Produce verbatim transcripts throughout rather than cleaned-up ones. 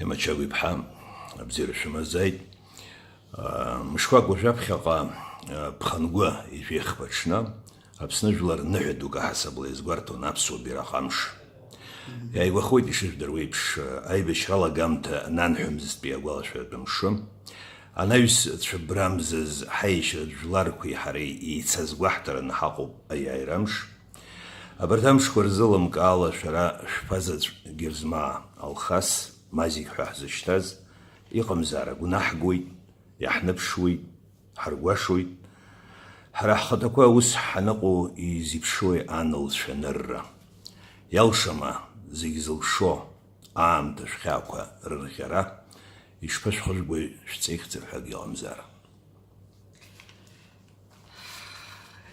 Мачагәа-иԥҳа, абзиара шәымазааит. Мышқәак уажәаԥхьаҟа, Ԥхынгәы ижәеихԥа аҽны, Аԥсны жәлар ныҳәа дук аҳасабала иазгәарҭон аԥсуа бираҟ амш. Иааигәахоит, ишыжәдыруа еиԥш, аибашьра алагамҭа ананҳәамзтәи агәалашәаратә мшы. Анаҩс цәыббрамзаз ҳаиашьаратә жәларқәеи ҳареи еицазгәаҳҭараны ҳаҟоуп аиааира амш. Абарҭ амшқәа рзы лымкаала шәара шәԥа заҵә Герзмаа Алхас, Мазик ҳәа ҳзышьҭаз, иҟамзаара гәнаҳгоит, иаҳныԥшуеит, ҳаргәашоит. Ҳара ҳхаҭақәа аус ҳаныҟоу изеиԥшрои анылцәа анырра? Иалшама зегь зылшо аамҭа шәхьаақәа рырӷьара? Ишԥашәхыргои шәҵеихьӡар ҳәа акгьы ыҟамзар?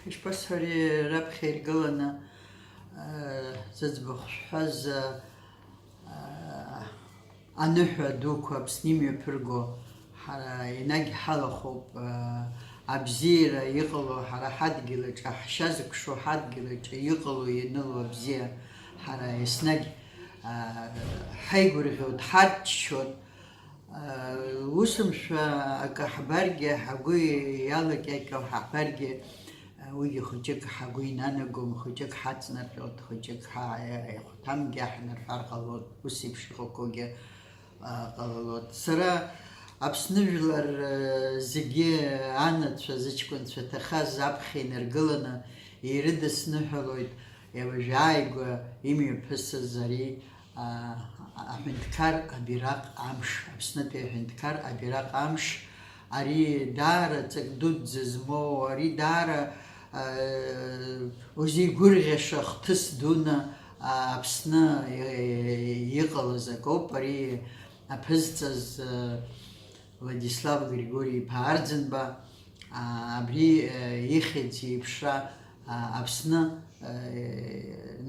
Ишԥасҳәари, раԥхьа иргыланы, э, зыӡбахә шәҳәаз, э, аныҳәа дуқәа Аԥсны имҩаԥырго ҳара енагь ҳалахәуп, э, абзиара иҟало ҳара ҳадгьыл аҿы, ҳшьа зықәшо ҳадгьыл аҿы иҟало ианыло абзиа ҳара еснагь, э, ҳаигәырӷьоит, ҳарччоит. Усумшәа акы ҳбаргьы, ҳгәы иалакьакьо ҳаҳбаргьы, уигьы хәыҷык ҳгәы инанагом, хәыҷык ҳацнарҟьоит, хәыҷык ҳа-, ихәҭамгьы ҳнарҳәар ҟалоит, ус еиԥш иҟақәоугьы, а, ҟалалоит. Сара Аԥсны жәлар, а, зегьы анацәа, зыҷкәынцәа ҭахаз аԥхьа инаргыланы ирыдысныҳәалоит, уажәааигәа имҩаԥысыз ари, а, аҳәынҭқар абираҟ амш, Аԥснытәи аҳәынҭқар абираҟ амш, ари даара ҵак дуӡӡа змоу, ари даара, а, узеигәырӷьаша хҭыс дуны, а, Аԥсны, е, иҟалаз акоуп, ари аԥызҵаз, а, Владислав Григори-иԥа Арӡынба, а, абри, а, ихьӡ еиԥшра, а, Аԥсны, а,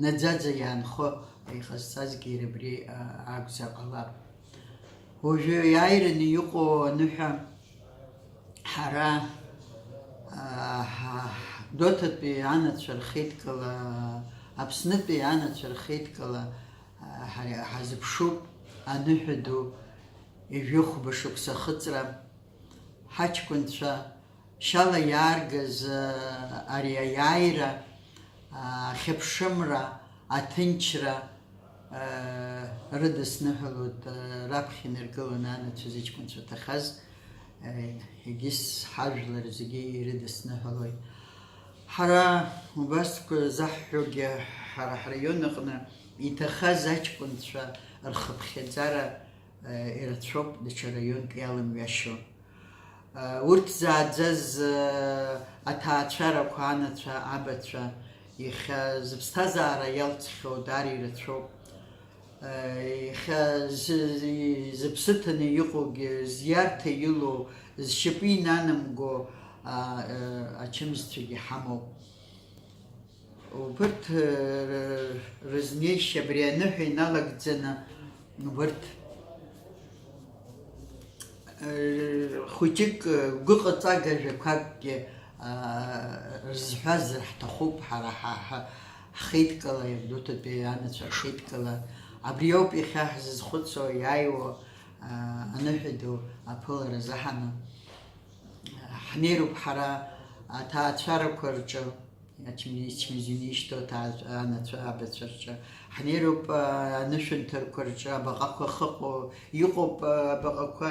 наӡаӡа иаанхо иҟазҵазгьы иара абри, а, акәзар ҟалап. Уажәы иааираны иҟоу аныҳәа ҳара, а, ҳа-, Гәдоуҭатәи анацәа рхеидкыла, Аԥснытәи анацәа рхеидкыла, а, ҳа-, ҳазыԥшуп аныҳәа ду. Ҩажәихәба шықәса ахыҵра, ҳаҷкәынцәа шьала иааргаз, ари аиааира, ахьыԥшымра, аҭынчра, рыдысныҳәалоит, раԥхьа инаргыланы анацәа зыҷкәынцәа ҭахаз, егьыс ҳажәлар зегьы ирыдысныҳәалоит. Ҳара убасқәа заҳҳәогьы, ҳара ҳраион аҟны иҭахаз аҷкәынцәа рхыԥхьаӡара ирацәоуп, даҽа раионк иалымҩашьо. Урҭ зааӡаз аҭаацәарақәа, анацәа, абацәа, иахьа зыԥсҭазаара иалҵхьоу даара ирацәоуп. Иахьа зы-, зыԥсы ҭаны иҟоугьы, зиарҭа илоу, зшьапы инанамго, ачымзцәагьы ҳамоуп. Убырҭ, э, ры-, рызнеишьа абри аныҳәа иналагӡаны, убырҭ, э, хәыҷык, э, гәыҟаҵага жәақәакгьы, а, рзҳәазар ҳҭахуп ҳара ҳа, ҳа, ҳхеидкыла, Гәдоуҭатәи анацәа рхеидкыла. Абри ауп иахьа ҳзызхәыцуа, иааиуа, а, аныҳәа ду аԥылара заҳаны. Ҳнеироуп ҳара аҭаацәарақәа рҿы, ачмизини ишьҭоу аҭаацәа, анацәа, абацәа рҿы. Ҳнеироуп, а, анышәынҭарқәа рҿы, абаҟақәа ахыҟоу, иҟоуп, а, абаҟақәа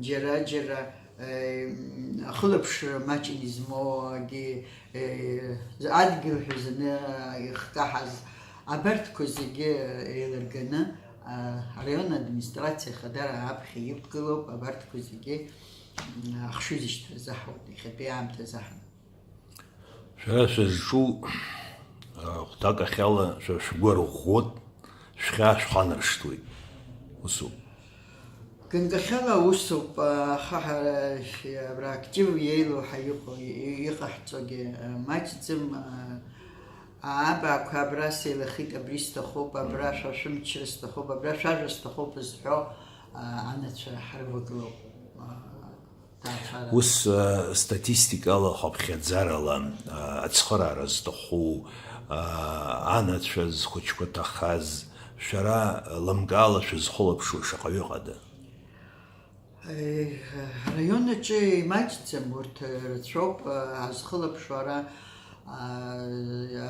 џьара-џьара, э, ахылаԥшра маҷны измоугьы, э, адгьыл ҳәа зны ихкаҳаз. Абарҭқәа зегьы еилырганы, а, араион администрациа ахадара аԥхьа иқәгылоуп, абарҭқәа зегьы, м, ахшыҩзышьҭра заҳауеит иахьатәи аамҭазы ҳәа. Шәара шәызҿу, а, хәҭакахьала шәа шәгәы арӷәӷәоит, шәхьаа шәханаршҭуеит. Усоуп. Ганкахьала усоуп, аха ҳара абра актив еилоу ҳаиҟоу, и-, иҟаҳҵогьы, а, маҷӡам, а, абаақәа абра сеилахеит, абри сҭахуп, абра шәа шәымчра сҭахуп, абра шәажәа сҭахуп зҳәо, а, анацәа ҳарывагылоуп, а, ҭаацәара. Ус, а, статистикала, хыԥхьаӡарала, а, ацхыраара зҭаху, а, анацәа зхәыҷқәа ҭахаз, шәара лымкаала шәызхылаԥшуа шаҟаҩы ыҟада? Араион аҿы имаҷӡам, урҭ рацәоуп, ҳазхылаԥшуа ара,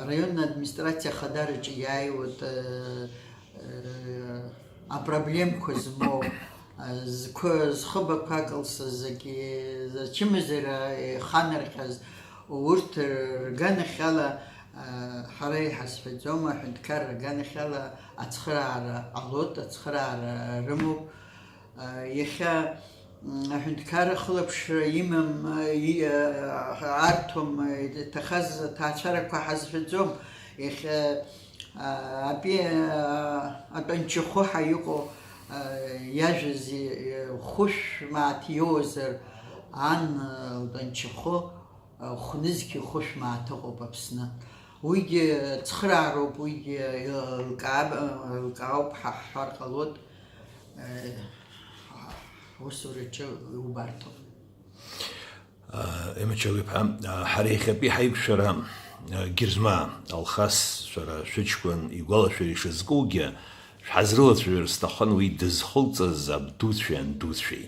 араион администрациа ахадараҿы иааиуеит, апроблемқәа змоу, зқәы, зхыбақәа кылсыз, зегьы, зчымазара иханарҟьаз, урҭ рганахьала, ҳара иҳазҳәаӡом, аҳәынҭқарра аганахьала ацхыраара ҟалоит, ацхыраара рымоуп. Иахьа, м, аҳәынҭқарра хылаԥшра имам, и-, арҭом, иҭахаз аҭаацәарақәа ҳазҳәаӡом. Иахьа, а, атәи, а, атәанчахәы ҳәа иҟоу, а, иажәыз, и-, хәышә мааҭ иоуазар, ан, а, лтәанчахәы, а, хәнызқьи хәышә мааҭ ыҟоуп Аԥсны. Уигьы цхыраароуп, уигьы еилкааб-, еилкаауп ҳәа ҳҳәар ҟалоит. Э, усураҿы иубарҭоуп. Емчал-иԥҳа, ҳара иахьатәи ҳаиқәшәара, Герзмаа, Алхас, шәара шәыҷкәын игәалашәара ишазкугьы, шәҳазрылацәажәар сҭахын уи дызхылҵыз абдуцәеи андуцәеи.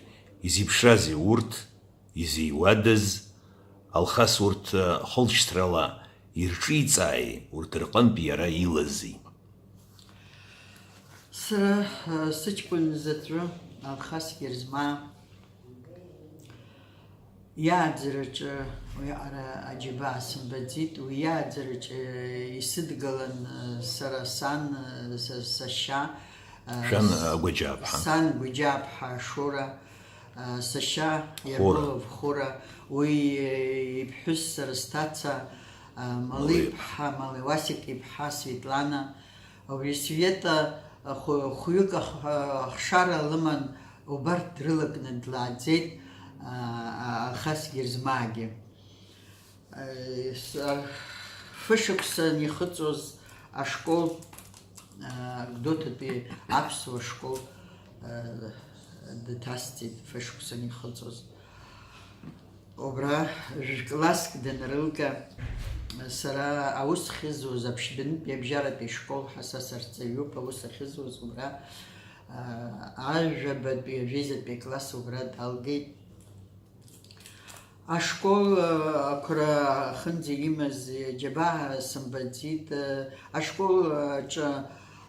Изеиԥшразеи урҭ? Изиуадаз? Алхас урҭ хылҵшьҭрала ирҿиҵааи, урҭ рҟынтә иара илази? Сара, э, сыҷкәын заҵәы, Алхас Герзмаа, иааӡараҿы уиаҟара аџьабаа сымбаӡеит, уи иааӡараҿы исыдгалан, э, сара сан, э, са-, сашьа, э, Шәан, с-, Гәаџьаԥҳа. Сан Гәаџьаԥҳа Шура, э, сашьа Хәыра. Иаргәылов Хәыра, уи, э, иԥҳәыс сара сҭаца, э, Малеиԥҳа, Малеиԥҳа. Малеиуасик иԥҳа Светлана, Убри Света хә-, хәҩык ах-, ахшара лыман, убарҭ дрылакны длааӡеит, а, а, Алхас Герзмаагьы. Э, с-, а, фышықәса анихыҵуаз ашкол, а, Гәдоуҭатәи аԥсуа школ, а, дҭасҵеит фышықәса анихыҵуаз. Убра жәкласск данрылга, сара аус ахьызуаз, аԥшьбатәи абжьаратәи школ ҳәа са сарҵаҩуп, аус ахьызуаз убра, а, ажәабатәи, ажәеизатәи акласс убра далгеит. Ашкол, а, ақәра аҟынӡа имаз џьабаа сымбаӡеит, а, ашкол аҿы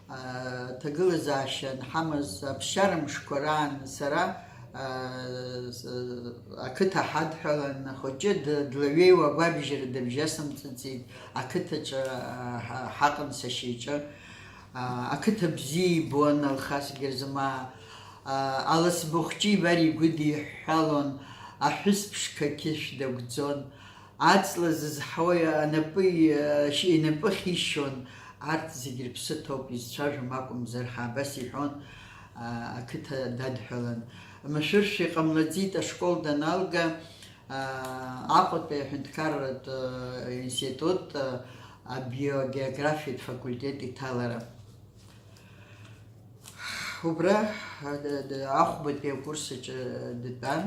Аҭагылазаашьа анҳамаз аԥсшьара мшқәа раан сара, аа, с-, ақыҭа ҳадҳәалан, ахәыҷы д-, длаҩеиуа агәабжьара дыбжьасымҵаӡеит, ақыҭаҿы, аа, ҳа-, ҳаҟан сашьа иҿы. Аа, ақыҭа бзиа ибон Алхас Герзмаа, аа, Аласба Хәҷы ибар игәыдиҳәҳәалон, аҳәыс ԥшқа қьышә дагәӡон. Аҵла зызҳауа анапы, инапы ахьишьон, арҭ зегь рыԥсы ҭоуп, изцәажәом акәымзар ҳәа абас иҳәон, а, ақыҭа дадҳәалан. Машәыршәа иҟамлаӡеит ашкол даналга, а, Аҟәатәи аҳәынҭқарратә, а, институт, а, абиогеографиатә факультет иҭалара. Убра, а, д-, д-, ахәбатәи акурс аҿы дтәан,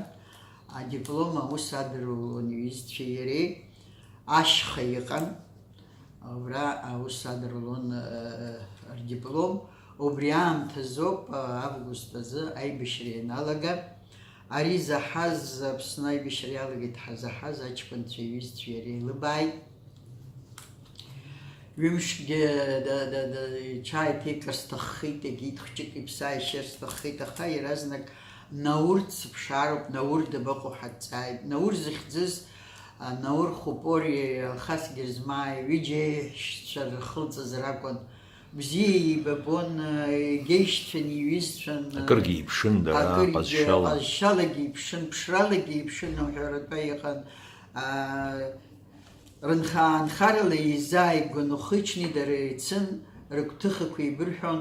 адиплом аус адырулон иҩызцәеи иареи, ашьха иҟан, убра аус адырулон, а, рдиплом. Убри аамҭазоуп, а, август азы аибашьра ианалага. Ари заҳаз, Аԥсны аибашьра иалагеит ҳәа заҳаз аҷкәынцәа иҩызцәеи иареи лыбааит. Ҩымшкгьы да-, да-, да-, иҽааиҭеикыр сҭаххеит, егьит хәҷык иԥсы ааишьыр сҭаххеит, аха иаразнак Наур дсыԥшаароуп, Наур дабаҟоу ҳәа дҵааит. Наур захьӡыз, а, Наур Хәыпори Алхас Герзмааи ҩыџьа еиҳәшьцәа рхылҵыз ракәын. Бзиа еибабон, а, егьеишьцәан, иҩызцәан, а, Акыргьы иԥшын дара акыргьы ҟазшьала. Ҟазшьалагьы иԥшын, ԥшралагьы иԥшын, уҳәаратәа иҟан. А, Рынхаанхарала еизааигәан Охычни дара еицын, рыгәҭыхақәа еибырҳәон,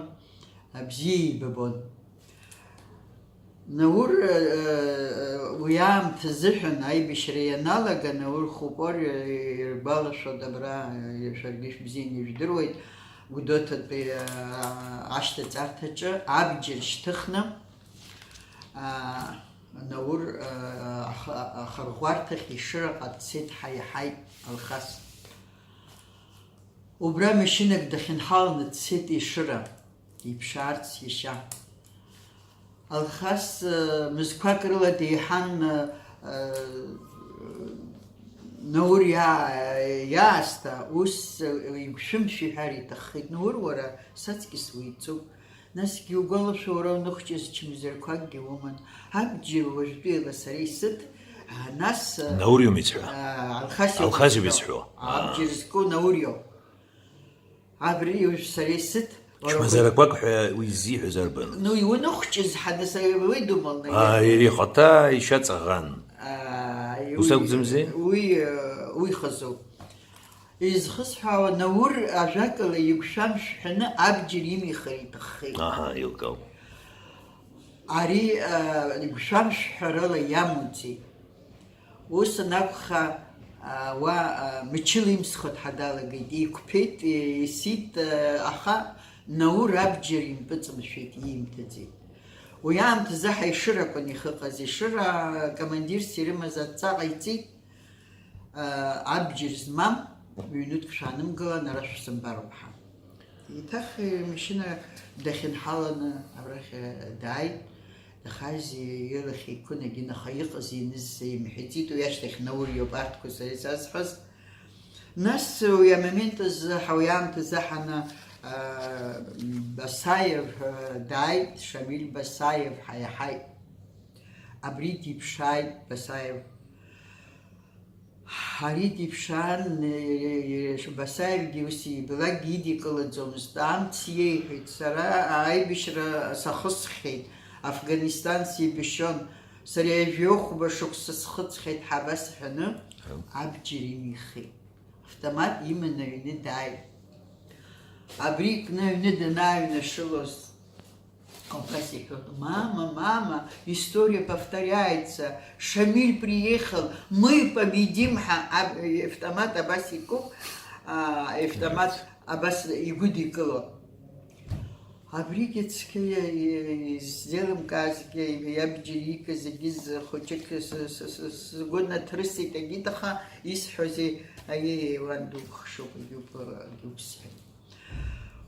абзиа еибабон. Наур, э, э, уи аамҭа азыҳәан аибашьра ианалага, Наур Хәыпори, э, иргәалашәоит абра, э, шәаргьы шәыбзианы ижәдыруеит, Гәдоуҭатәи, э, ашьҭаҵарҭаҿы абџьар шьҭыхны, аа, Наур, аа, аха-, ахырӷәӷәарҭахь Ешыраҟа дцеит ҳәа иаҳаит Алхас. Убра машьынак дахьынҳаланы дцеит Ешыра, иԥшаарц иашьа. Алхас, э, мызқәак рыла деиҳан, э, э, Наур иаа-, иаасҭа, ус, э, игәшәымшәа иҳәар иҭаххеит. Наур, уара саҵкьыс уеицуп. Насгьы иугәалашәо, уара уныхәҷыз чымазарақәакгьы уман. Абџьар уажәтәи еиласара исыҭ, а, нас, э, Наур иоума изҳәо? А, Алхас иоума Алхас изҳәо? Иоума изҳәо? Абџьар зку Наур иоуп. Абри уажә сара исыҭ, уара Чмазарақәак ҳәа уи ззиҳәаз арбану? Ну, иуныхәҷыз ҳәа нас уи думалны Аа, иара ихаҭа ишьаҵаӷан. Аа, Ус уи, акәӡамзи? Уи, э, уи хазоуп. Изхысҳәаауа, Наур ажәакала игәшәамшә ҳәаны абџьар имихыр иҭаххеит. Аҳа, еилкаауп. Ари, э, игәшәамшә ҳәарала иамуӡеит. Ус анакәха, а, уа, а, мчыла имсхуа дҳадалагеит, еиқәԥеит, е-, исит, а, аха Наур абџьар импыҵымшәеит, иимҭаӡеит. Уи аамҭазы ҳаишыра акәын ихыҟаз, ишыра командирс ирымаз адҵа ҟаиҵеит, а, абџьар змам ҩнытә шәаанымгылан, ара шәсымбароуп ҳәа. Еиҭах имашьына дахьынҳаланы абрахь дааит. Дахаз илахь еиқәын егьин, аха иҟаз-ианыз имҳәаӡеит, уи ашьҭахь Наур иоуп арҭқәа сара исазҳәаз. Нас уи амомент азы, ҳа уи аамҭазы ҳаны, а, Басаев, а, дааит, Шамиль Басаев ҳаиҳаит. Абри диԥшааит Басаев. Ари диԥшаан, Басаевгьы ус ибалакгьы идикылаӡомызт. Амц иеиҳәеит, сара аибашьра сахысхьеит, Афганистан сеибашьон, сара ҩажәи хәба шықәса схыҵхьеит ҳәа абас ҳәаны, Ау. Абџьар имихит. Автомат иманы аҩны дааит. Абри икны аҩны данааҩнашылоз, Абас иҳәон, мама, мама, история повторяется, Шамиль приехал, мы победим ҳәа, аб-, автомат абас икуп, а, автомат абас игәыдикылон. Абригьы цқьа иа-, иа-, иззеилымкаазгьы, иабџьар иикыз егьыз хәыҷык с-, с-, с-, сгәы наҭрысит, егьит, аха исҳәозеи, аиеи, уан духшоуп, егьуп, егьуп сҳәеит.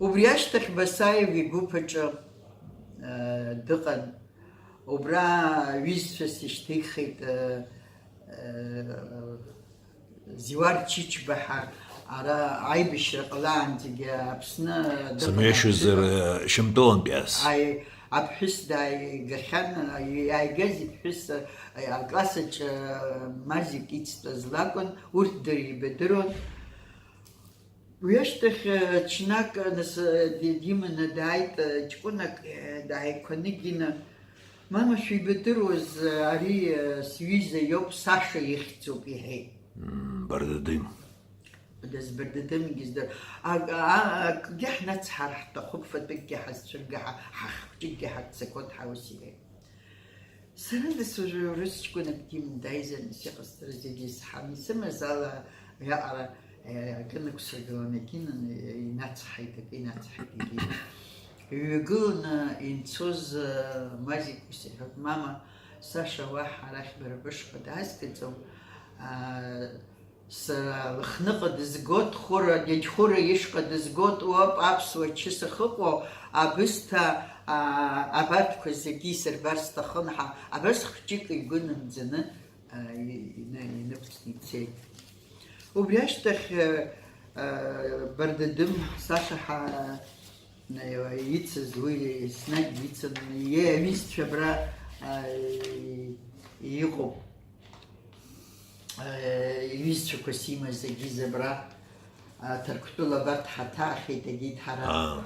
Убри ашьҭахь Басаев игәыԥ аҿы, э, дыҟан. Убра ҩызцәас ишьҭихит, э, э, Зиуар Чичба ҳәа, ара аибашьра ҟалаанӡагьы Аԥсны дыҟан. Сымҩашьозар, аԥҳәыс, э, Шьамтәылантәи ас. Аи, аԥҳәыс дааигахьан, иааигаз иԥҳәыс, э, акласс аҿы, э, Мазик ицтәаз лакәын, урҭ дырибадыруан. Уи ашьҭахь, э, ҽнак, э, нас, э, ди-, диманы дааит, э, ҷкәынак, э, дааиқәаны Гина, мама, шәибадыруаз, э, ари, э, сҩыза иоуп, Саша ихьӡуп, иҳәеит. Мм, Бардадым. Дызбардадымгьы здыр-, а, а, акгьы ҳнацҳар ҳҭахуп, фатәыкгьы ҳазцәырга, ҳа-, ҳахәҷыкгьы ҳаццакуан, ҳаус иҳәеит. Сара нас уажәы урыс ҷкәынак диман дааизар, нас иҟасҵара зегьы исҳан, исымаз ала уиаҟара, э, акы нықәсыргыланы, акы ин-, инацҳаит, акы инацҳаит, егьи. Иҩагыланы инцоз, э, Мазик ус иҳәоит, мама, Саша уаҳа арахь бара бышҟа даазгаӡом, а, Сара лыхныҟа дызгот, Хәыра, дядь Хәыра ишҟа дызгот, уоуп аԥсуа чыс ахьыҟоу, абысҭа, аа, абарҭқәа зегьы исырбар сҭахын ҳәа, абас хәҷык игәы нагӡаны, аа, и-, ина-, инықәҵны ицеит. Убри ашьҭахь, аа, Бардадым Саша ҳа-, ицыз уи еснагь ицын, иҩызцәа абра, аа, и-, иҟоуп. Э, иҩызцәақәас имаз егьи абра, а, Ҭырқәтәыла абарҭ ҳаҭаахьеит, егьи ҳара. Аа,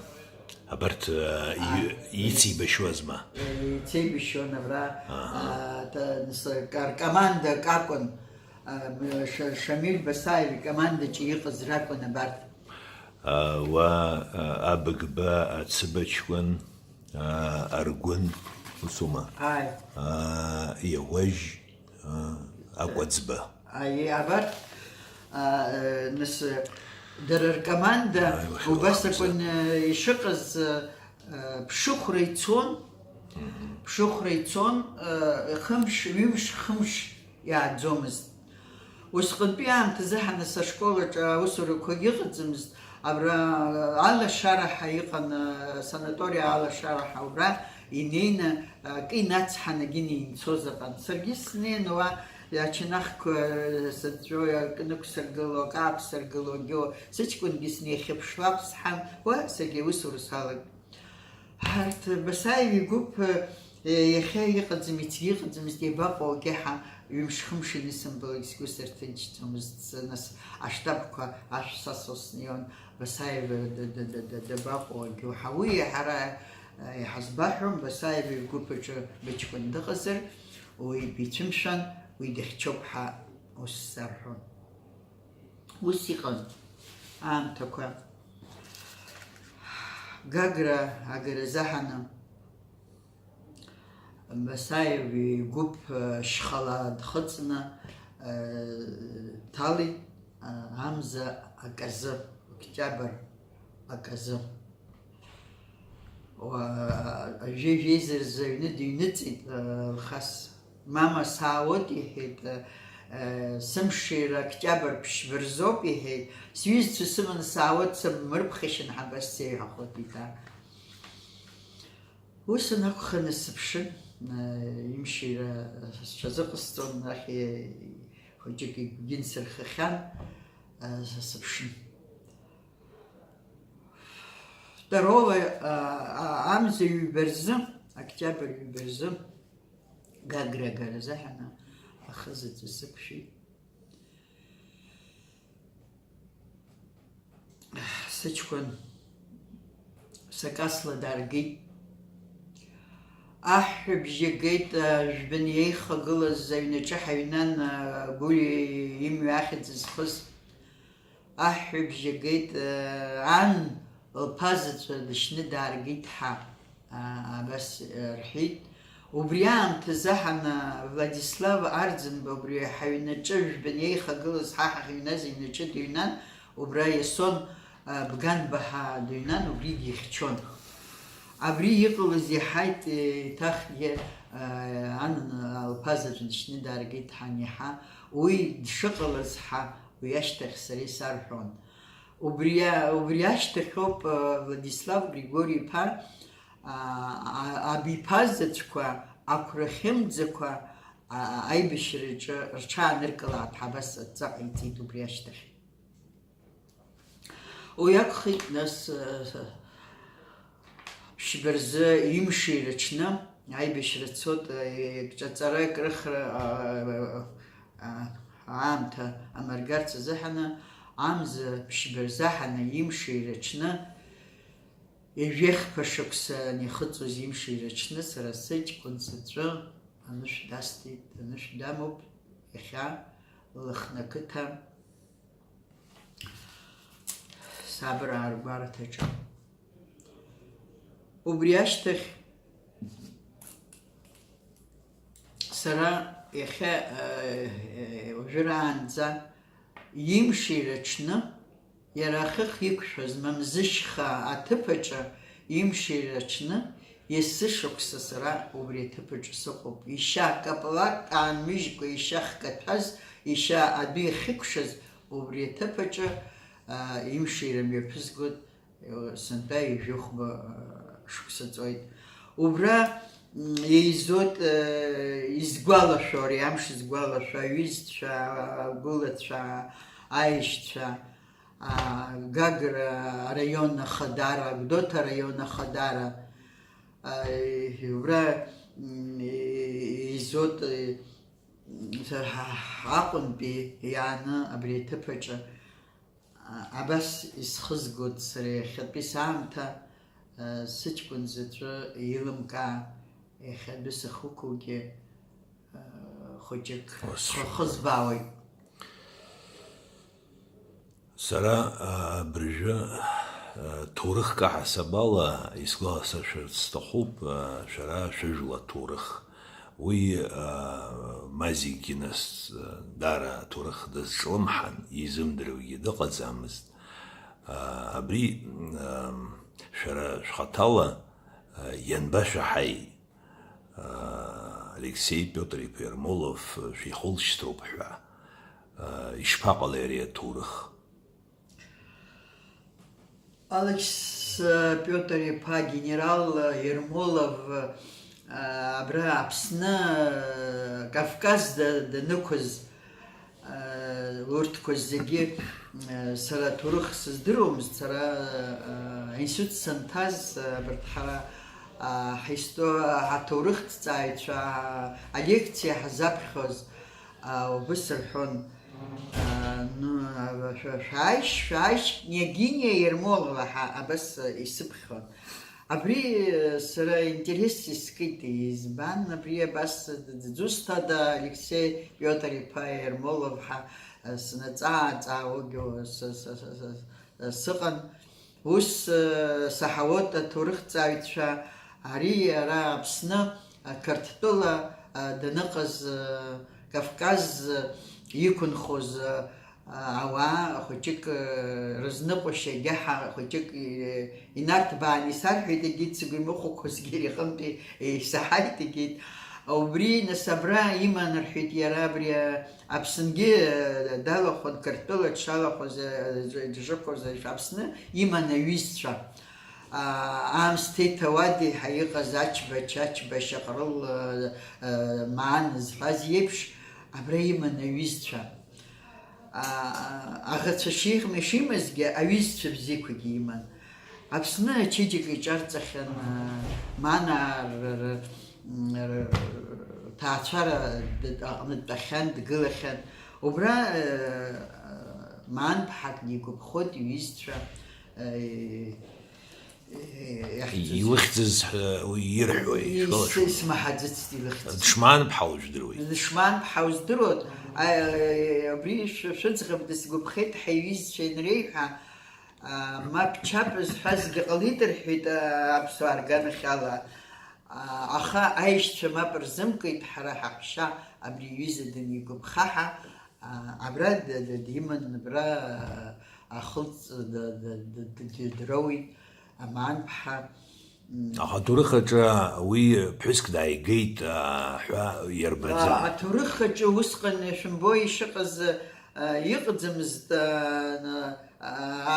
абарҭ, э, А, ицеибашьуазма? Э, ицеибашьуан абра, Аҳа. А, та-, нас, кар-, командак акәын, а, м-, Ша-, Шамиль Басаев икомандаҿы иҟаз ракәын абарҭ. А, уа, а, Абыгба, Ацыба ҷкәын, а, Аргәын, усума? Ааи. А, Иауажә, а, Акәаӡба. Аиеи, абарҭ, а, э, нас, э, дара ркоманда Ааи, уахьыҟоу убас акәын, э, ишыҟаз, э, э, ԥшыхәра ицон, Мгм. Ԥшыхәра ицон, э, хымш, ҩымш, хымш иааӡомызт. Усҟантәи аамҭазы ҳа нас ашкол аҿы аусурақәагьы ыҟаӡамызт, абра, э, алашара ҳәа иҟан, э, санаториа алашара ҳәа, убра инеины, акы инацҳанагьы неинцозар ҟан. Саргьы снеин уа ачанахқәа сыҵәҵәо, акы нықәсыргыло, акы аақәсыргылогьы, сыҷкәынгьы снеихьыԥшлап сҳан, уа саргьы аусура салагеит. Ҳарҭ Басаев игәыԥ, э, иахьа иҟаӡам, ицгьы иҟаӡамызт, иабаҟоу, агьаҳа ҩымш-хымш инысымбалак сгәы сырҭынчӡомызт, нас аштабқәа ашә сасуа снеиуан, Басаев д-, д-, д-, д-, дабаҟоу, агьуҳауи, ҳара, э, иҳазбаҳәом, Басаев игәыԥ аҿы быҷкәын дыҟазар, уи бицәымшәан, уи дыхьчоуп ҳәа ус сарҳәон. Ус иҟан аамҭақәа. Гагра агаразы ҳаны, Басаев игәыԥ шьхала дхыҵны, э, дҭалеит, э, амза аказы, октиабр аказы. Уа-, жәеиза рзы аҩны дыҩныҵит, э, Алхас. Мама, саауеит, иҳәеит, э, э, сымшира октиабр ԥшьба рзоуп, иҳәеит. Сҩызцәа сыманы саауеит, сыммырԥхашьан, ҳабас сеиҳәахоит, иҭа. Ус анакәха, насыԥшын, э, имшира сҽазыҟасҵон, ахьи хәыҷык игәгьы нсырхахьан, э, сыԥшын. Второго, а, а, амза ҩба рзы, октиабр ҩба рзы, Гагра агаразы ҳаны ахызаҵә сықәшәеит. Сыҷкәын сакасла дааргеит. Аҳәҳәабжьы геит, а, жәбан иеихагылаз аҩнаҿы ҳаҩнан, а, Гәлиа имҩа ахьӡ зхыз. Аҳәҳәабжьы геит, ан лԥа заҵәы дышьны дааргеит ҳәа, а, абас, а, рҳәеит. Убри аамҭазы ҳан, а, Владислав Арӡынба убри ҳаҩнаҿы жәбан иеихагылаз ҳа ҳахьыҩназ иҩнаҿы дыҩнан, убра Иасон, а, Бганба ҳәа дыҩнан, убригьы ихьчон. Абри иҟалаз иаҳаит, еиҭахгьы, а, ан лԥа заҵәы дышьны дааргеит ҳәа аниаҳа, уи дшыҟалаз ҳа Уи ашьҭахь сара исарҳәон. Убри, убри ашьҭахьоуп, э, Владислав Григори-иԥа, а, а, абиԥа заҵәқәа, ақәрахьымӡақәа, а, аибашьраҿы рҽааныркылааит ҳәа абас адҵа ҟаиҵеит убри ашьҭахь. Уи акәхеит, нас, э, Ԥшьба рзы имшира аҽны аибашьра цот, ҿаҵара, крыхра, а, а, аамҭа амыргарц азыҳәаны, амза ԥшьба рзаҳаны имшира аҽны, ҩажәихԥа шықәса анихыҵуаз имшира аҽны, сара сыҷкәын сыҵәы анышә дасҭеит, анышә дамоуп иахьа Лыхны ақыҭа. Сабраа ргәарҭаҿы. Убри ашьҭахь сара иахьа, э, уажәраанӡа имшира аҽны, иара ахыхь иқәшәаз Мамзышьха аҭыԥ аҿы имшира аҽны, есышықәса сара убри аҭыԥ аҿы сыҟоуп. Ишьа каплак аанмыжькәа, ишьа хкаҭәаз, ишьа адәы иахьыкәшаз, Убри аҭыԥ аҿы, а, имшира мҩаԥызгоит, э, сынтәа ҩажәихәба, а, шықәса ҵуеит. Убра, м, еизоит, э, изгәалашәо, ари амш згәалашәо, аҩызцәа, агәылацәа, аишьцәа, а, Гагра араион ахадара, Гәдоуҭа араион ахадара, а, убра, м, еизоит, э, Аҟәантәи иааны абри аҭыԥ аҿы, а, абас исхызгоит сара иахьатәи саамҭа, а, сыҷкәын заҵәы еилымкаа, иахьатәи сахьықәугьы, а, хәыҷык схы ахызбаауеит. Сара, а, абыржәы, а, ҭоурыхк аҳасабала исгәаласыршәарц сҭахуп, а, шәара шәыжәла ҭоурых. Уи, а, ма зегьы нас, а, даара аҭоурых дазҿлымҳан, изымдыруагьы дыҟаӡамызт. А, абри, а, шәара шәхаҭала, а, ианбашәаҳаи? Алексеи Пиотр-иԥа Ермолов шәихылшьҭроуп ҳәа, ишԥаҟалеи ари аҭоурых? Алекс-, Пиотр иԥа генерал Ермолов, а, абра Аԥсны, а, Кавказ да-, данықәыз, а, урҭқәа зегьы, а, сара аҭоурых сыздыруамызт, сара, а, аинститут санҭаз, а, абарҭ ҳара, а, ҳисто-, ҳаҭоурыхҭҵааҩцәа, а, алекциа ҳазаԥхьоз, а, убыс рҳәон, а, ну, а, шәа-, шәааишь, шәааишь, княгиниа Ермолова ҳәа абас исыԥхьон. Абри, э, сара интерес искит, избан абри абас д-, д-, дызусҭада Алексеи Пиотр-иԥа Ермолов ҳәа, э, снаҵаа-ҵаауагьы с-, с-, с-, с-, сыҟан. Ус, э, саҳауеит аҭоурыхҭҵааҩцәа, ари ара Аԥсны, э, Қырҭтәыла, э, даныҟаз, э, Кавказ, э, иқәынхоз, э, ауаа хәыҷык, э, рызныҟәашьа агьаҳа хәыҷык, э, инарҭбааны исарҳәеит, егьит сгәы имыхәақәозгьы иҟынтәи, э, исаҳаит, егьит. Убри, нас, абра иман, рҳәеит, иара абри, э, Аԥсынгьы, э, далахәын, Қырҭтәыла дшалахәыз, э, дж-, дшықәыз, э, Аԥсны иман аҩызцәа. А, аамсҭа иҭауада иҳа иҟаз Ачба, Чачба, Шьаҟрыл, э, э, Маан зҳәаз иеиԥш, абра иман аҩызцәа. А, аӷацәа шихм-, шимазгьы, аҩызцәа бзиақәагьы иман. Аԥсны ачеиџьыка иҿарҵахьан, а, Манаа р-, р-, р-, рҭаацәара д-, аҟны дтәахьан, дгылахьан. Убра, а, Маан ԥҳак дигәаԥхоит, иҩызцәа, а, иахьӡыз. Иухьӡыз ҳәа уи ирҳәои, Ис-, ишәылшои? Исмаҳаӡыцт илыхьӡыз. Дшманԥҳау жәдыруеит. Дшманԥҳау здыруан. А, абри шә-, шәыӡӷаб дысгәаԥхеит ҳәа иҩызцәа ианреиҳәа, а, мап чап зҳәазгьы ҟалеит рҳәеит, а, аԥсуаа рганахьала. А, аха аишьцәа мап рзымкит, ҳара ҳаҳәшьа абри иҩыза данигәаԥха ҳәа, а, абра д-, д-, диман, абра, а, ахылҵ д-, д-, д-, д-, д-, дроуит, Амаан ԥҳа. М. Аха аҭоурых аҿы уи ԥҳәыск дааигеит, а, ҳәа иарбаӡам. А, аҭоурых аҿы усҟан, шәымбои, ишыҟаз, а, иҟаӡамызт, а, на-, а,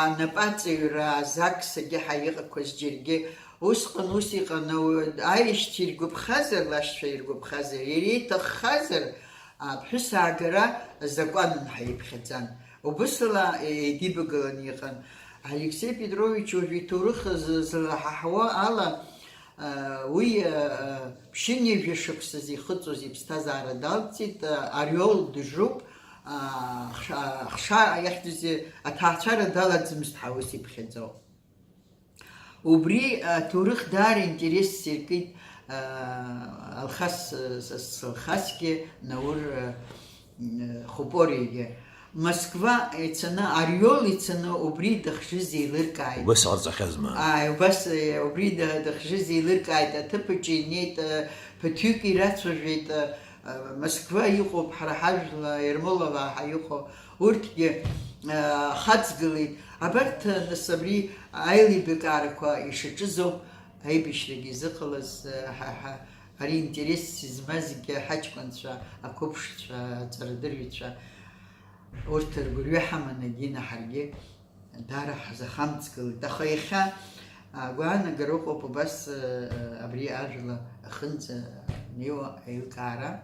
анапаҵаҩра, азакс агьаҳа иҟақәаз џьаргьы. Усҟан ус иҟан, ауаҩы аишьцәа иргәаԥхазар, лашьцәа иргәаԥхазар, иара иҭаххазар, аԥҳәыс аагара азакәанын ҳәа иԥхьаӡан. Убысала еидибагаланы иҟан. Алексеи Петрович уажә иҭоурых зы-, злаҳаҳауа ала, а, уи, а, а, ԥшьынҩажәа шықәсазы ихыҵуаз иԥсҭазаара далҵит, а, Ориол дыжуп, а, хша-, хша иахьӡузеи аҭаацәара далаӡамызт ҳәа ус иԥхьаӡоуп. Убри аҭоурых даара интересс иркит, а, Алхас, с-, с-, Алхасгьы, Наур, а, м, Хупориагьы. Москва ицаны, Ориол ицаны, убри дахьжыз еилыркааит. Убас ҟарҵахьазма? Ааи, убас, э, убри да-, дахьжыз еилыркааит, аҭыԥ аҿы инеит, э, ԥыҭҩык ирацәажәеит, э, Москва иҟоуп, ҳара ҳажәла, Ермоловаа ҳәа иҟоу, урҭгьы, э, хаҵгылеит. Абарҭ, нас, абри аилибакаарақәа ишаҿыз ауп аибашьрагьы изыҟалаз, э, ҳа, ҳа, ари интересс измазгьы ҳаҷкәынцәа, ақәыԥшцәа, аҵарадырҩцәа, урҭ ргәырҩа ҳаманы, Дина, ҳаргьы даара ҳзахамҵгылеит. Аха иахьа, а, агәаанагара ыҟоуп, убас, а, абри ажәла аҟынӡа анеиуа аилкаара.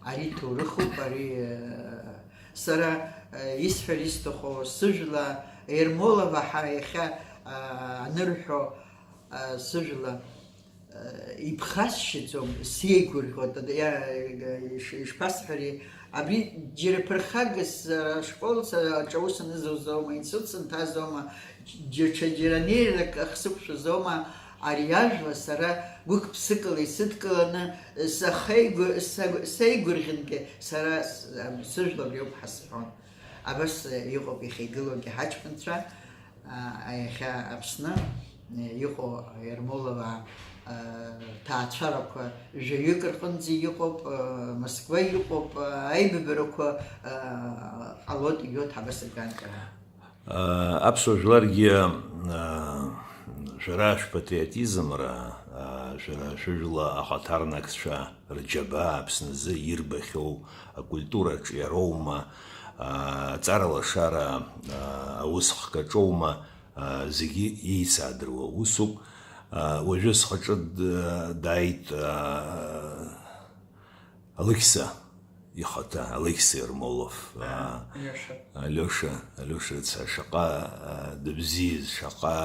Ари ҭоурыхуп, ари, а, сара, а, исҳәар исҭаху, сыжәла Ермолова ҳа иахьа, а, анырҳәо, а, сыжәла иԥхасшьаӡом, сеигәырӷьоит, иа-, иш-, ишԥасҳәари, абри џьара ԥырхагас, ара ашкол са-, аҿы аус анызуазоума, институт санҭазоума, џь-, ҽа џьара неирак ахсықәшәазома, ари ажәла сара гәык-ԥсыкала исыдкыланы, сахеигәы-, са-, сеигәырӷьангьы сара с-, сыжәла абри ауп ҳәа сҳәон. Абас иҟоуп иахьа игылоугьы ҳаҷкәынцәа. А, иахьа Аԥсны, э, иҟоу Ермоловаа, э, ҭаацәарақәа жәаҩык рҟынӡа иҟоуп, э, Москва иҟоуп, э, аибабарақәа, э, ҟалоит, иоуҭ ҳабасырганкьара. Э, аԥсуа жәларгьы, э, шәара шәпатриотизмра, э, шәара шәыжәла ахаҭарнакцәа рџьабаа Аԥсназы ирбахьоу акультура аҿиароума, э, аҵара лашара, э, аус хкаҿоума, зегьы еицаадыруа усуп. Уажәы схаҿы дааит Алықьса ихаҭа, Алықьса Ермолов. Алиоша, Алиоша рыцҳа, шаҟа дыбзиаз, шаҟа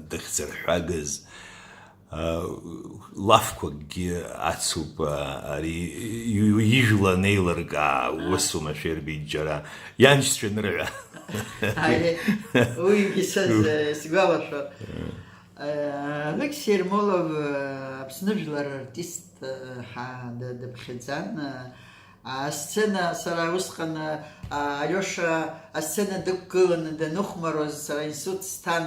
дахьӡырҳәагаз, лафқәакгьы ацуп, ари ижәла анеилыркаа, ус умашәа ирбеит џьара, ианшьцәа анырҳәа. Аиеи, уигьы са сгәалашәоит. Алықьса Ермолов Аԥсны жәлар артист ҳа дыԥхьаӡан. Асцена, сара усҟан, а, Алиоша асцена дықәгыланы даныхәмаруаз, сара институт сҭан.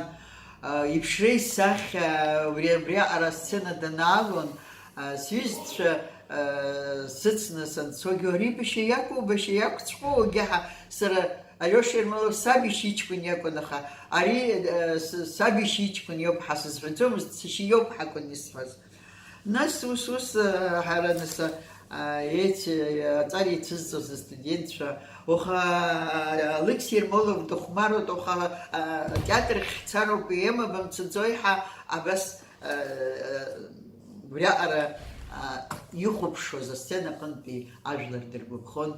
А, иԥшреи сахьа убри, абриаҟара асцена данаалон, а, сҩызцәа, а, сыцны санцогьы, ари башьа иакәу, башьа иакәҵәҟьоу, егьаҳа сара Алиоша Ермолов саб ишьыҷкәын иакәын, аха ари, а, с-, саб ишьыҷкәын иоуп ҳәа сызҳәаӡомызт, сашьа иоуп ҳәа акәын исҳәаз. Нас ус, ус, а, ҳара, нас, а, еици-, аҵара еицызҵоз астудентцәа, уаха, а, Алықьса Ермолов дыхәмаруеит, уаха, а, атеатр ахь ҳцароуп, поема бымцаӡои ҳәа абас, а, а, убриаҟара, а, ихәаԥшуаз асцена аҟынтәи ажәлар дыргәаԥхон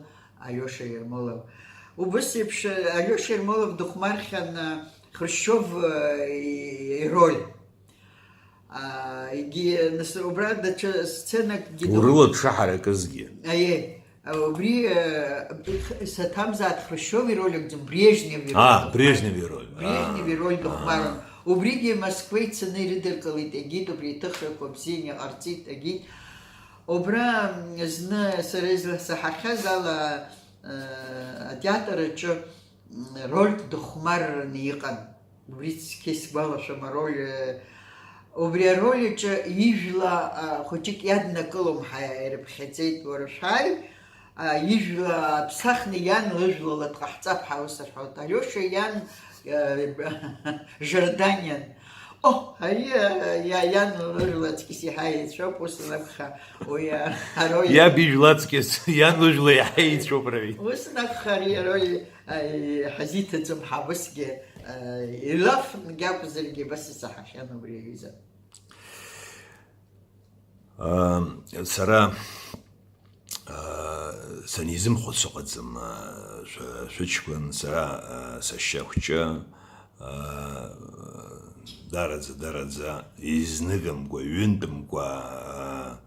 Алиоша Ермолов. Убыс еиԥш, а, Алиоша Ермолов дыхәмархьан, а, Хрушьчиов, а, и-, ироль. А, егьи, нас, убра даҽа сценакгьы ду-, урыла дшаҳаракызгьы. Аиеи, а, убри, а, саҭамзааит, Хрушьчиов ироль акәӡам, Брежнев ироль. А, Брежнев ироль. Брежнев ироль дыхәмарын. Убригьы Москва ицаны ирыдыркылеит, егьит убри аҭыхрақәа бзианы иҟарҵеит, егьит. Убра, м, зны сара изласаҳахьаз ала, а, атеатр аҿы, м, рольк дыхәмарраны иҟан. Убри цқьа исгәалашәом ароль, э, убри ароль аҿы ижәла, а, хәыҷык иаднакылом ҳәа ирыԥхьаӡеит, уара шәааи, а, ижәла ԥсахны иан лыжәлала дҟаҳҵап ҳәа ус рҳәоит. Алиоша иан, э, Жарданиан. О, ари, э, иа-, иан лыжәла аҵкьыс иаҳа еицәоуп, ус анакәха, уи, а, ароль. Иаб ижәла аҵкьыс, иан лыжәла иаҳа еицәоуп, рҳәеит. Ус анакәха, ари ароль Аи, ҳазиҭаӡом ҳа усгьы, аи, илафнгьы акәзаргьы, абас исаҳахьан убри аҩыза. Ам, сара, а, санизымхәыц ыҟаӡам, а, шәа-, шәыҷкәын, сара, а, сашьа хәҷы, а, дараӡа, дараӡа, изныкымкәа, ҩынтәымкәа, а,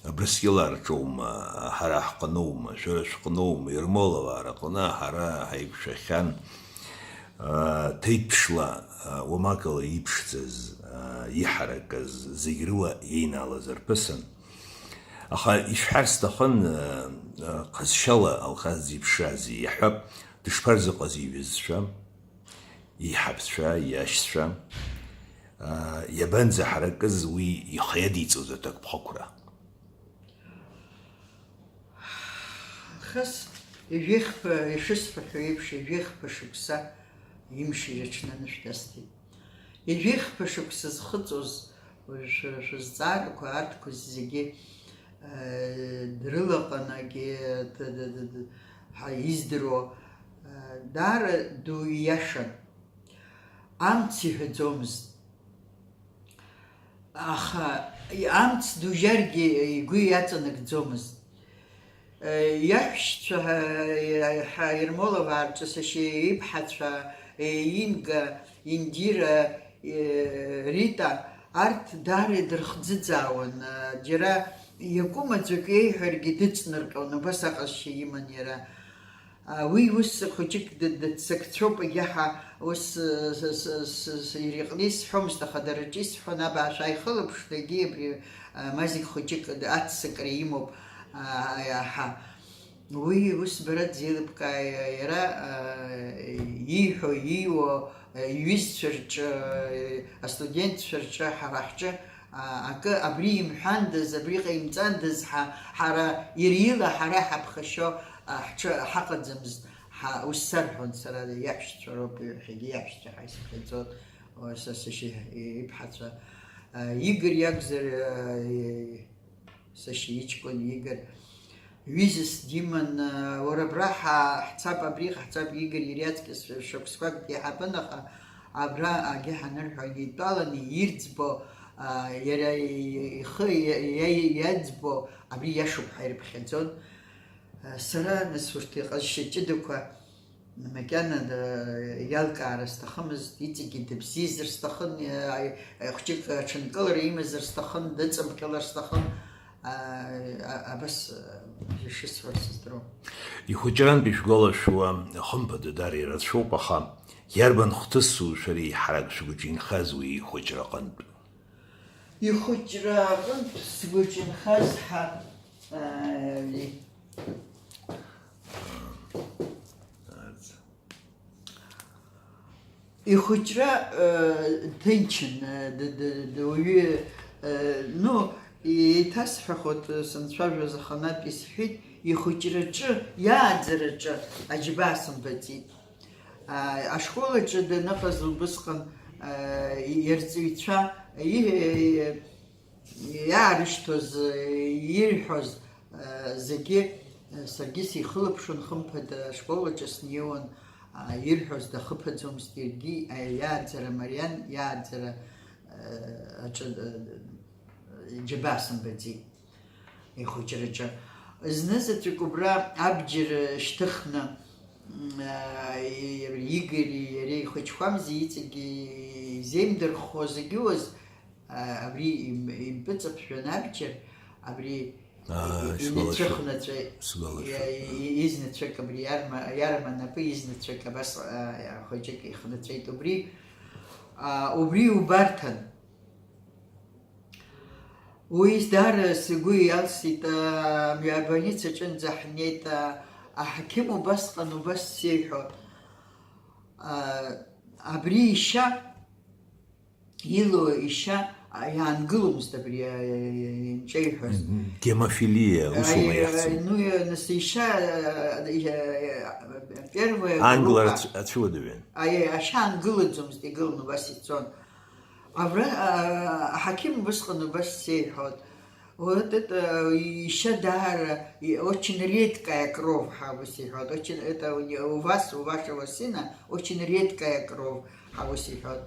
Абрыскьыл арҿоума, ҳара ҳҟноума, шәара шәҟноума, Ермоловаа рҟны ҳара ҳаиқәшәахьан, аа, ҭеиҭԥшла, аа, уамакала иԥшӡаз, аа, иҳаракыз, зегь рыла иеинаалаз арԥысын. Аха ишәҳәар сҭахын, аа, ҟазшьала Алхас дзеиԥшрази, иаҳҳәап, дышԥарзыҟаз иҩызцәа, иҳаԥцәа, иашьцәа, аа, иабанӡаҳаракыз уи ихы иадиҵоз аҭакԥхықәра. Хыс ижәихԥа, ишысҳәахьоу еиԥш, ижәихԥа шықәса имшира аҽны анышә дасҭеит. Ижәихԥа шықәса зхыҵуаз уажә шәара шәызҵаарақәа арҭқәа зегьы, э, дрылаҟанагьы, д-, д-, д-, д-, ҳа издыруа, э, даара ду ииашан. Амц иҳәаӡомызт. Аха амц дужьаргьы игәы иаҵанакӡомызт. Иаҳәшьцәа, ҳа, Ермоловаа рҿы сашьа иԥҳацәа, Инга, Индира, Рита, арҭ даара идырхӡыӡаауан. Џьара иакәым аӡәык иеиҳәаргьы дыҵнарҟьон, убас аҟазшьа иман иара. А, уи ус хәыҷык д-, дыццакцәоуп, егьаҳа ус, э, с-, с-, с-, с-, иара иҟны исҳәомызт, аха дара рҿы исҳәон, абаашәа ааихылаԥшны, егьи абри, а, Мазик хәыҷык д-, аццакра имоуп, а, аиаҳа. Уи ус бара дзеилыбкааи, иара, а, ииҳәо, ииуо, а, иҩызцәа рҿы, а, астудентцәа рҿы, ҳара ҳҿы, А, акы абри имҳәандаз, абри ҟаимҵандаз, ҳа, ҳара иара ила ҳара иҳаԥхашьо, а, ҳҽы, ҳаҟаӡамызт, ҳа, ус сарҳәон сара, иаҳәшьцәа роуп, иахьагьы иаҳәшьцәа ҳәа исыԥхьаӡон, о, са сашьа иԥҳацәа. А, Игорь иакәзар, а, и-, сашьа иҷкәын Игорь, ҩызас диман, а, уара абра ҳа-, ҳцап, абри ҟаҳҵап, Игорь иара иаҵкьыс шықәсқәак деиҳабын, аха Абра агьы ҳанырҳәо, инеидтәаланы ирӡбо, а, иара ихы иа-, иа-, иаӡбо, абри иашоуп ҳәа ирыԥхьаӡон. А, сара, нас, урҭ иҟазшьа ҷыдақәа макьана, а, иалкаара сҭахымызт, иҵегьы дыбзиазар сҭахын, а, а, хәҷык аҽынкылара имазар сҭахын, дыҵымҟьалар сҭахын, а, а, абас, а, ишысҳәо сыздыруам. Ихәыҷрантә ишәгәалашәауа, хымԥада, даара ирацәоуп, аха иарбан хҭысу шәара еиҳарак шәгәаҿ инхаз уи ихәыҷра аҟынтә? Ихәыҷра аҟынтә сгәаҿ инхаз ҳа, али. Ихәыҷра, э, ҭынчын, э, д-, д-, д-, уаҩы, э, ну, еиҭасҳәахуеит, сынцәажәоз аханатә исҳәеит, ихәыҷраҿы, иааӡараҿы аџьабаа сымбаӡеит. А, ашкол аҿы даныҟаз убысҟан, а, и-, ирҵаҩцәа, и-, иаарышьҭуаз, ирҳәоз, а, зегьы, а, саргьы сихылаԥшуан, хымԥада, ашкол аҿы снеиуан, а, ирҳәоз дахыԥаӡомызт, иаргьы, а, иааӡара мариан, иааӡара, а, аҿы, а, џьабаа сымбаӡеит. Ихәыҷраҿы. Знызаҵәык убра абџьар шьҭыхны, м, а, и-, Игори иареи ихәыҷқәамзи иҵегьы изеимдырххо зегьы уаз, а, абри им-, импыҵаԥжәан абџьар, абри Аа, и-, и-, исгәалашәоит. Инацәыхнаҵәеит. Сгәалашәоит. И-, и-, изнацәак абри иарма, иарма напы изнацәак абас, а, хәыҷык ихнаҵәеит убри. А, убри убарҭан. Уи даара сгәы иалсит, а, абольницаҿынӡа ҳнеит, а, аҳақьым убасҟан убас сеиҳәо, а, абри ишьа, илоу ишьа, а, иаангыломызт абри, а, инҿеиҳәаз. Гемофилиа, усума Аи, иахьӡу? Ну, нас ишьа, а, а, первая Англа группа. Ацәуадаҩын. Аи, ашьа аангылаӡомызт, игылан убас ицон. Абра, а, аҳақьым убысҟан убас сеиҳәоит. Вот это, э, ишьа даара, и-, очень редкая кровь, ҳа ус иҳәоит. Очень, это у не-, у вас, у вашего сына очень редкая кровь, ҳа ус иҳәоит.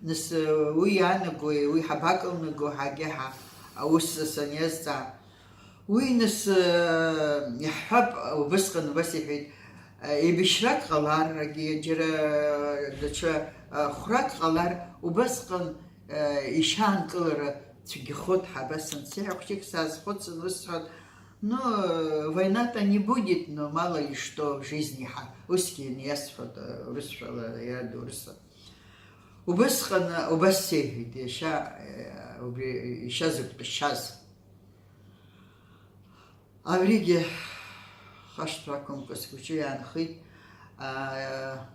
Нас, э, уи иаанагои, уи ҳабакылнаго ҳагьы ҳа, аус саниазҵаа. Уи нас, э, иаҳҳәап, убысҟан убас иҳәеит, э, еибашьрак ҟалар, егьа џьара, э, даҽа, э, хәрак ҟалар, убасҟан, э, ишьаанкылара цәгьахоит ҳәа абас ансеиҳәа, хәҷык саазхәыцын, ус сҳәоит, ну, э, война-то не будет, но мало ли что в жизни ҳа, усгьы ианиасҳәоит, э, урысшәала, иарду урысла. Убысҟан, э, убас сеиҳәеит, иашьа, э, убри, ишьа зықәтәашаз. Абригьы хашҭра ақәымкәа сгәаҿы иаанхеит. Аа,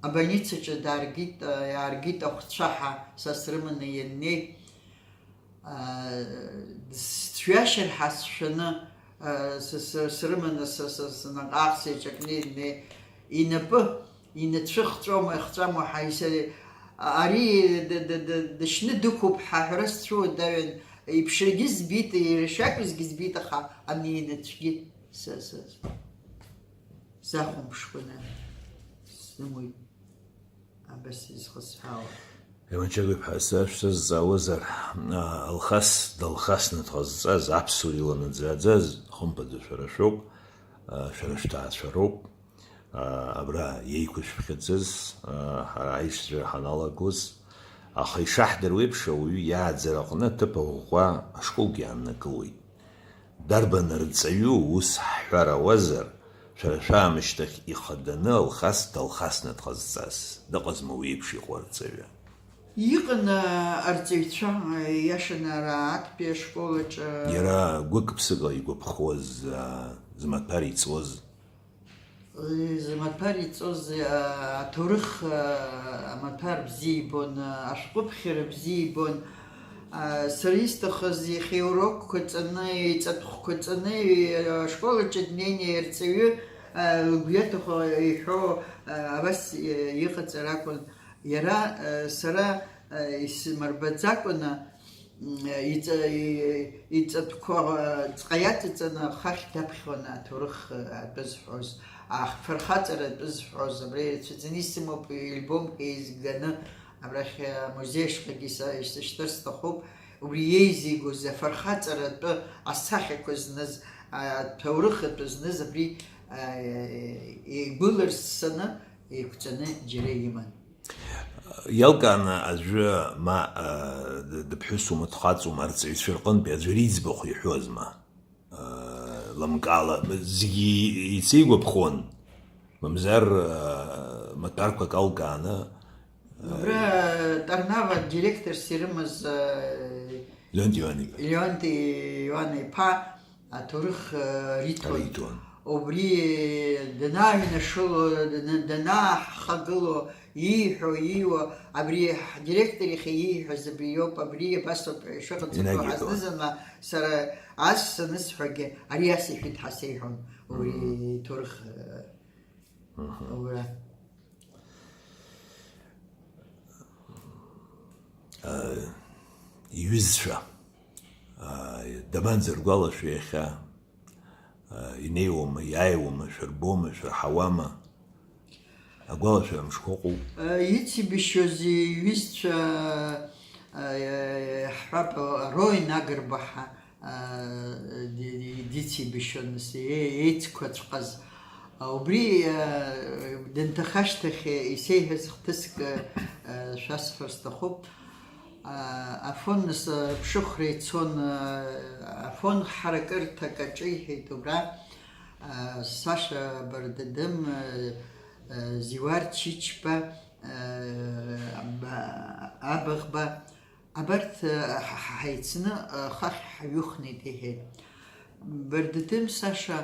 абольницаҿы дааргеит, иааргеит ахәцәаҳа са срыманы ианнеи. Аа, сцәҩашьар ҳәа сшәаны, аа, с-, с-, срыманы са, са, са наҟ-ааҟ сеиҿакны ианнеи, инапы инацәыхҵәома, ихҵәама ҳәа исеи-, ари д-, д-, д-, дышьны дықәуп ҳәа аҳәара сцәуадаҩын, иԥшрагьы збеит, иршәакәызгьы збеит, аха ани инацәгьы са, са, сахәамԥшқәаны сзымуит, абас изхысҳәаауа. Еманчагәиԥҳа, сара шәсазҵаауазар, а, Алхас далхасны дҟазҵаз, аԥсуа ила наӡаӡаз, хымԥада шәара шәоуп, а, шәара шәҭаацәа роуп. Абра еиқәышәхьаӡаз, ҳара аишьцәа ҳаналагоз, аха ишаҳдыруеиԥш, ауаҩы иааӡара аҟны аҭыԥ ӷәӷәа ашколгьы ааннакылоит. Дарбан арҵаҩу ус ҳҳәар ауазар, шәара шәаамышьҭахь ихаданы Алхас далхасны дҟазҵаз, дыҟазма уи еиԥш иҟоу арҵаҩы? Иҟан, а, арҵаҩцәа, а, иашаны ара актәи ашкол аҿы. Иара гәык-ԥсыкала игәаԥхоз, а, змаҭәар иҵуаз. Змаҭәар иҵоз, а, аҭоурых, а, амаҭәар бзиа ибон, а, ашәҟәыԥхьара бзиа ибон. А, сара исҭахыз иахьа иурокқәа ҵаны, иҵатәхәқәа ҵаны, а, ашкол аҿы днеины арҵаҩы, а, лгәы иаҭаху иҳәо, а, абас, а, иҟаҵар акәын. Иара, а, сара, а, исмырбаӡакәаны, М, иҵа-, и-, иҵатәқәа, ҵҟа иаҵаҵаны ахахь даԥхьон аҭоурых атәы зҳәоз. Афырхаҵаратәы зҳәоз абра ирацәаӡаны исымоуп, альбомк еизганы абрахь амузеи ашҟагьы са-, исышьҭыр сҭахуп. Убри еизигоз афырхаҵаратәы асахьақәа зныз, аҭоурыхатәы зныз абри, а, игәылырссаны, еиқәҵаны џьара иман. Иалкааны аӡәы ма, а, д-, дыԥҳәысума, дхаҵоума, арҵаҩцәа рҟынтәи аӡәыр иӡбахә иҳәозма? Лымкаала, зегьы еицеигәаԥхон, мамзар, маҭәарқәак алкааны. Убра Тарнава директорс ирымаз, Леонти Иван-иԥа. Леонти Иван-иԥа аҭоурых риҭон. Риҭон. Убри данааҩнашыло, дана-, данааҳхагыло, ииҳәо, ииуа, абри ҳдиректор иахьа ииҳәаз абри иоуп, абри абас ауп ишыҟаҵатәу. Инагьы ҳазны-зынла сара ас санысҳәогьы, ари ас иҳәеит ҳәа сеиҳәон, уи, мм, ҭоурых, э, мгм, аура. Э, иҩызцәа, э, даманӡа ргәалашәо иахьа, э, инеиуама, иааиуама, шәырбома, шәырҳауама? Агәалашәара мшқәа ыҟоуп. Ицибашьоз иҩызцәа, ҳҳәап, Роин Агрба ҳәа, ди-, ди-, дицибашьон, нас, е-, еицқәаҵәҟьаз. Убри, дынҭаха ашьҭахь исеиҳәаз хҭыск, шәасҳәар сҭахуп. Афон, нас, аԥшыхәра ицон, Афон ҳаракырҭак аҿиҳәеит убра, Саша Бардадым, Зиуар Чичба, Аб-, Абыӷба, абарҭ, ҳа-, ҳа-, ҳаицны, хахь ҳаҩыхәнеит, иҳәеит. Бардадым Саша,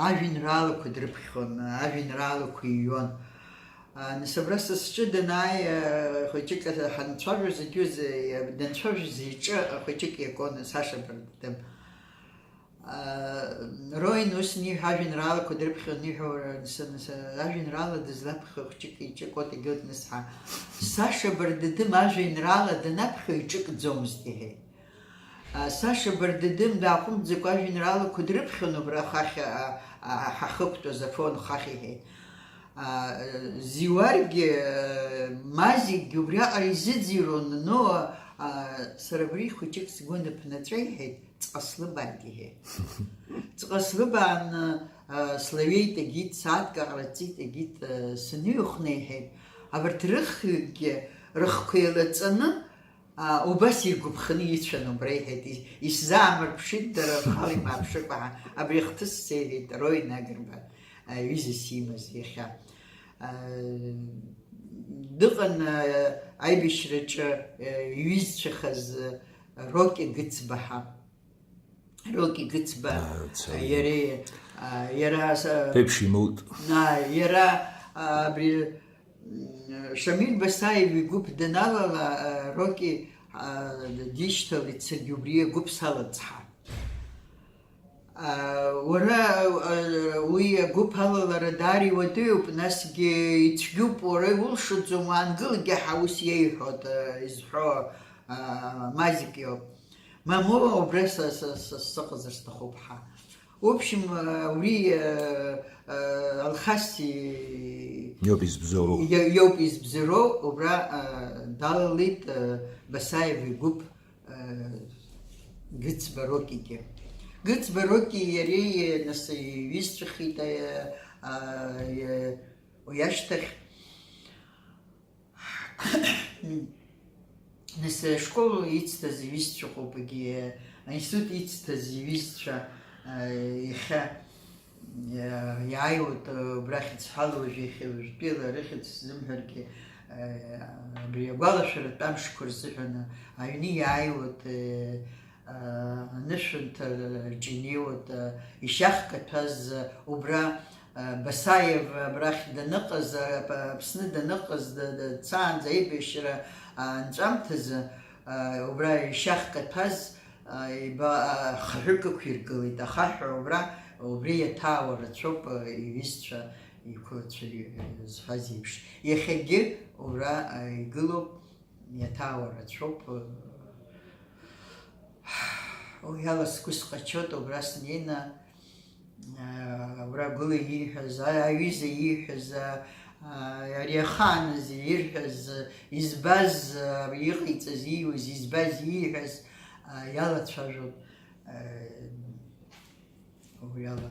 ажәеинраалақәа дрыԥхьон, ажәеинраалақәа иҩуан. Нас абра са сҿы данааи, хәыҷык ҳанцәажәоз, егьиуз, данцәажәоз иҿы хәыҷык иакуан Саша Бардадым. Роин ус аниҳәа, ажәеинраалақәа дрыԥхьон, иҳәо, ра-, ныса-, ныса-, ажәеинраала дызлаԥхьо хәҷык иҿы Кот егьот нысҳа. Саша Бардадым ажәеинраала данаԥхьо иҿыкӡомызт, иҳәеит. А, Саша Бардадым дааҟәымҵӡакәа ажәеинраалақәа дрыԥхьон убра ахахь, а, а, ҳахықәтәаз Афон хахь, иҳәеит. А, Зиуаргьы, а, Мазикгьы убриаҟара изыӡырҩуан, но, а, сара абри хәыҷык сгәы аныԥнаҵәа, иҳәеит. Ҵҟа слыбааит, иҳәеит. Ҵҟа слыбааны, а, слаҩеит, егьит, сааҭк аҟара ҵит, егьит, а, сынҩыхәнеиҳәеит. Абарҭ рыхҩыкгьы рыхқәа еилаҵаны, а, убас иргәаԥханы ицәан убра, иҳәеит. Ис-, исзаамырԥшит дара рхала имааԥшыкәа ҳәа. Абри ахҭыс сеиҳәеит Роин Агрба, а, ҩызас имаз иахьа. А, дыҟан, а, аибашьраҿы, а, иҩызцәахаз, а, Роки Гыцба ҳәа. Роки Гыцба, аа, цаҩ. Иареи, аа, иара са-, Ԥеиԥш имоут. Наа, иара, аа, абри, м, Шамиль Басаев игәыԥ даналала, аа, Роки, аа, дишьҭалеит, саргьы убри агәыԥ салацҳа. Аа, уара, аа, уи агәыԥ алалара даара иуадаҩуп, насгьы ицәгьоуп, уара иулшаӡом, уаангылгьы ҳәа ус иеиҳәоит, аа, изҳәо, аа, Мазик иоуп. Мамоу, убра са, са, са, сыҟазар сҭахуп ҳәа. В общем, э, уи, э, э, Алхаси Иоуп избзоуроу. Ио-, иоуп избзоуроу, убра, э, далалеит, э, Басаев игәыԥ, э, Гыцба Рокигьы. Гыцба Роки иареи, э, нас, иҩызцәахеит, э, э, э, уи ашьҭахь. Нас ашкол ицҭаз иҩызцәа ыҟоуп, егьи аинститут ицҭаз иҩызцәа, а, иахьа, а, иааиуеит, а, убрахь ицҳала уажә иахьа уажәтәила рыхьӡ сзымҳәаргьы, а, абри агәалашәаратә амшқәа рзыҳәан аҩны иааиуеит, а, а, анышәынҭраҿы инеиуеит, а, ишьахк аҭәаз, а, убра Басаев абрахь даныҟаз, Аԥсны даныҟаз, дцаанӡа аибашьра анҵәамҭазы, убра ишьахк аҭәаз, иба-, хаҳәык ықәиргылеит, ахаҳә убра, убри иаҭаауа рацәоуп, иҩызцәа, иқәлацәа зҳәаз еиԥш. Иахьагьы убра игылоуп, иаҭаауа рацәоуп. Уи ала сгәы сҟачоит, убра снеины, Абра гәыла ииҳәаз, аҩыза ииҳәаз, ари ахааназы ирҳәаз, избаз, иҟаиҵаз, ииуз, избаз ииҳәаз иалацәажәон. Убри ала.